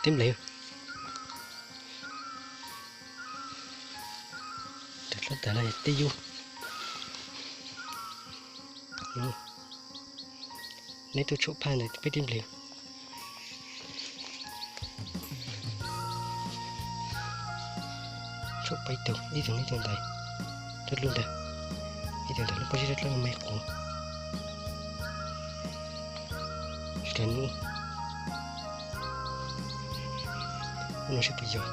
Tib npleg. Dlhau tas no tib yub. Neb tuaj tshuam phaj ntawd peb tib npleg. Tshuam peb tug, ib tug neb tug ntawd, rab lub ntawd, ib tug ntawd lub pob zeb dlawb me quav. Tsis tas nub, ub no saib puas yog.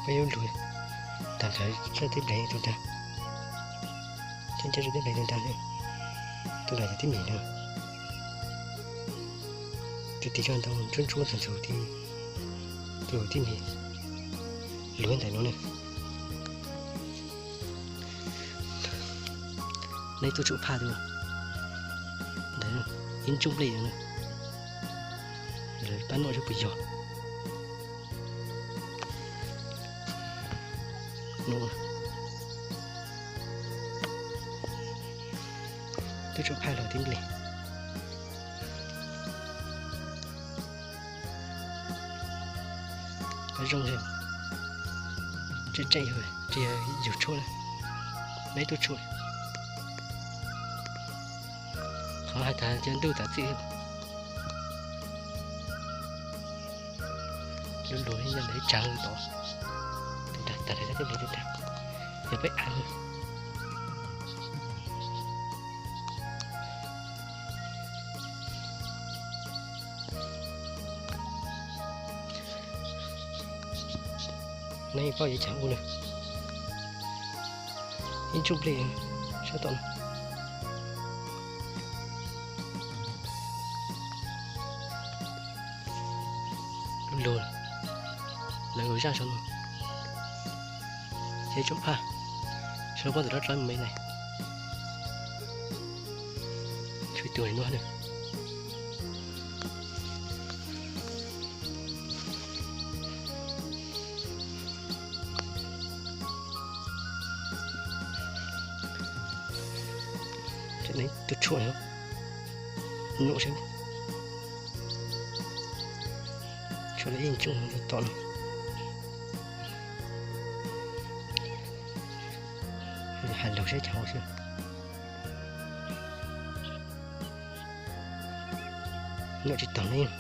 Peb yuav lug tag nrho sab tib npleg tus ntag. Cab ncaj sab tib npleg tus ntag. Tus ntawd yog tib npleg na. Tus tim zog ntawd ntsuab ntsuab ntxhuv ntxhuv, tus tib npleg luag ntawm no na. Neb tuaj tshuam phaj tus ntawd, ib ntsuj nplej na. Lawv pab noj saib puas yog. Tuaj tshuam phaj los tib npleg. Qhov zoo, tseem tseem yug, tsis yog yug tshuaj na, neb tuaj tshuam. Qhov hais tas cov ntuj txav txim, lub lug yog ntawm ib tsav tod, tus ntag, tas li sab tib npleg tus ntag, yog peb av. Neb paub yuav cas ub na, ib ntsuj nplej sab tom no. Lub lug, lawv ua zaj saum no, ces tshuam phaj, saum pob ntawm lub dlawb me na. Tshuam tus no na. Neb tuaj tshuam, num saib, tshuam ib ntsuj tom no. Hais lus saib cas xwb. Num tsis tau neb,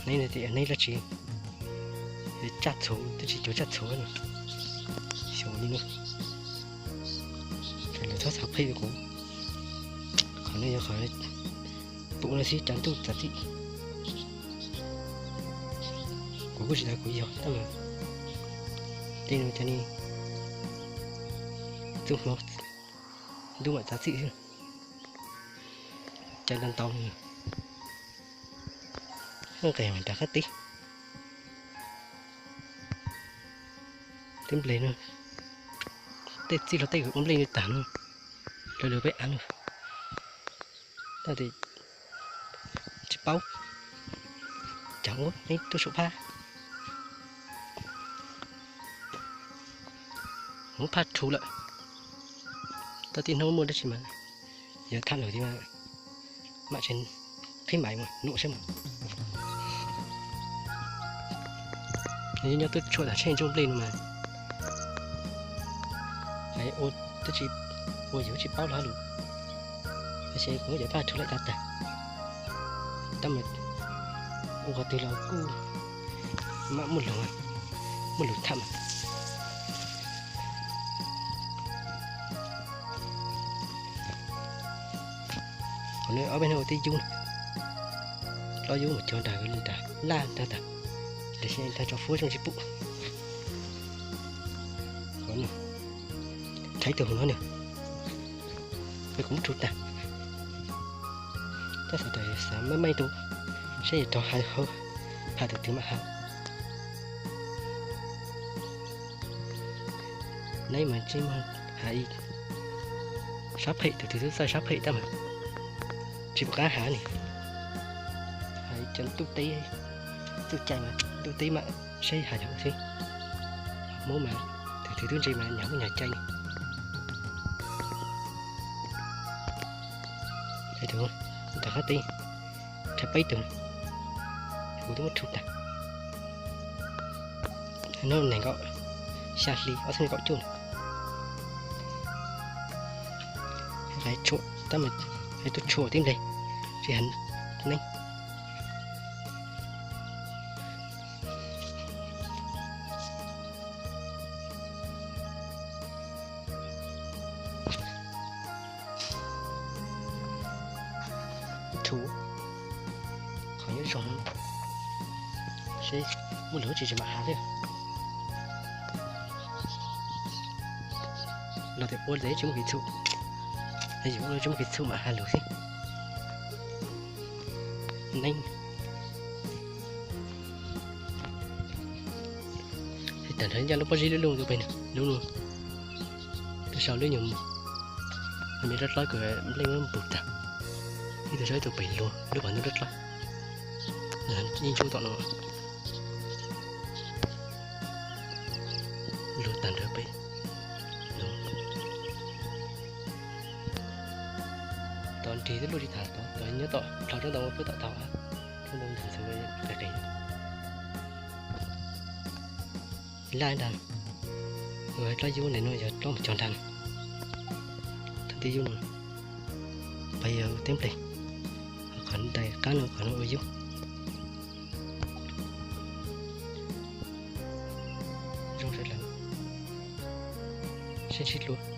neb tias neb dab tsi, tsaj txhuv twb tsis cuag tsaj txhuv no. Xyov li no, lawv txhob xav phem rau kuv. Qhov no yog qhov pum no xwb, cov ntuj txav txim. Kuv kuj tsis tas kuv yog tab mas tej no cov ni txuj hmoov ntuj mam txav txim xwb. Cov ntau ntau, nqes mas rov qab tib. Tib nplej no, tej txij los tej ua nplej no tag no, lawv lawv peb av no, tab sis tsis paub cas ua neb tuaj tshuam phaj. Hmoov phaj rhuv lawm, tau tib hnub muaj dab tsi mas yog tham lawm tias mam tseem qhib mais mus num saib mas. Nyob tuaj tshuam tas tsheej ntsuj nplej no mas, hais ua twb tsis, ua yus tsis paub lawm, tab sis kuv muab cov phaj rhuv lawm tag tag, tab mas ua qhov twg los kuj mam muaj lus, muaj lus tham. Qhov no ob peb hnub ua tib yub, ob yub mus cog nrag li nrag laj ntag tas, tiam sis ntag tso fuab zoo tsis pum. Qhov no, rhais tus hauv no nws, kuv muab rhuv tag, tab xav tias xav meej meej tus, saib yog rov hais hauv, hais tus twg mam hais. Neb mas tsis muaj hais, sab phem tus twg twb txawj sab phem tab mas tsis pom qab hais ni. Hais cov ntuj teb, txuj cai mas ntuj teb mam saib hais yog xwb. Hmoob mas tus twg twb ntse mas nyag muaj nyag cai ni. Tus rov qab teb, rhais peb tug, kuv twb muab rhu tag. Hnub nees nkaum xya hli ob txhiab nees nkaum cuaj. Hais tuaj tshuam tib nplej, tsis hais neeb. Rhu qhov nyob zoo, seb muaj lwm lub tsis tsis mam has thiab. Los tias ua tes tsis muaj kev txhum, yus ua tsis muaj kev txhum mam has lus xwb. Neeb, tag nrho ncaj lub pob zeb lub lub tus pem, lub, lub sau lub nyuag me dlob dlob kws nplej muab pum tag. Ib tug sau ib tug pem luag lub pas ntub dlob dlob, yeej ntsuj tom no. Luag tag nrho pem. Tom nrig twb luaj tsis tham, tom nyob tom dhau roob ntau peb tom tau, roob ntau ntxhw ntxhw qis qis. Laj ntag, dlob yub ntawm no yog dlob mus cog ntag. Thawj tib yub no, pab yog teb nplej, qhov ntais qab no qhov no ua yub. Zoo sawv daws, sib ntsib dlua.